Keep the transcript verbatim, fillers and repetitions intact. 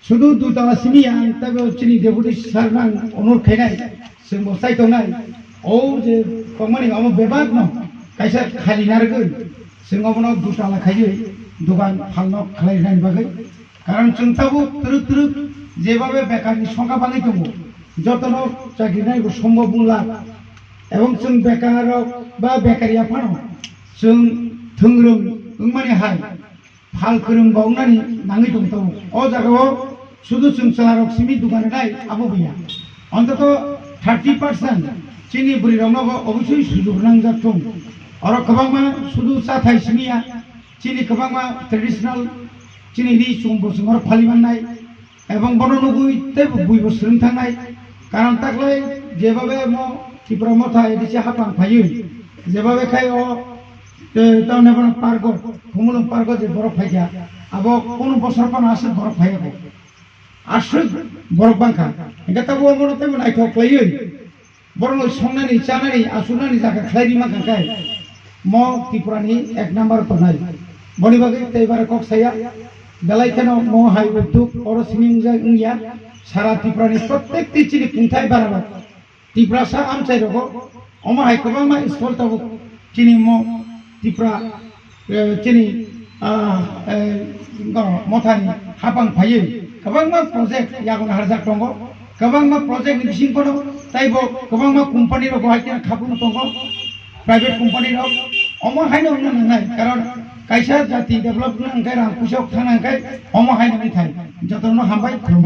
Sudu dutala simi ang tabo chini deputy sir nang onur khainai, chwng bo sai tongnai. O je kongmani amo bebak no kaisa khali narwgwi, chwng obono dutala khaiwi dugan phalno khlai nani bagwi. Karon chwng tabuk twrwk twrwk jebabe bekarni songkha bangwi tongo, jotono chakri nai bo sombo bungla, ebong chwng bekar rok ba bekar yaphano chwng thwngrwng wngmani hai phal kwrwng bo wngnani nangwi tong tongo. O jagao sudu chwng chwlarok simi dugan rwnai abo buya. Ontoto thirty percent chini bwrwirokno bo obosoi sujuk nangjak thung. Oro kwbangma sudu chathai simi ya, chini kwbangma traditional chini ri chum bo chwng oro phali mannai. Ebong bono nugwi teibo buibo swrwng thangnai. Karon taklai jebabe mo Tripura motha A D C hapang phaiwi, jebabe khai o, eh, tamni bono pargo, Khumulwng pargo je borok phaikha, abo kunu bosor phano aswk borok phaiya bo. Aswk borok bangkha. Hingke tabuk omono teibo naithok khlaiwi borokno songnani, chanani, achuknani jaga khlai rima kha khe mo Tripurani ek number tongnai. Boni bagwi tei bara kok saya, belai kheno mo hai udduk oro simi wngjak wngya, sara Tripurani prottekti chini kungthai bararok Tiprasa amchai rogo, omo hai kwbangma school tabuk chini mo Tripura, eh, chini, ah, eh, no, mothani hapang phaiwi kwbangma project yago harjak tongo, kwbangma project ni bising kono taibo kwbangma company rogo hai kheno khapung tongo, private company rok. Omo haino wngna nangnai, karon kaisa jati develop wngna hwnkhe rang puisa thangna hwnkhe omo haino wngthai. Jotono hambai, khulumbai.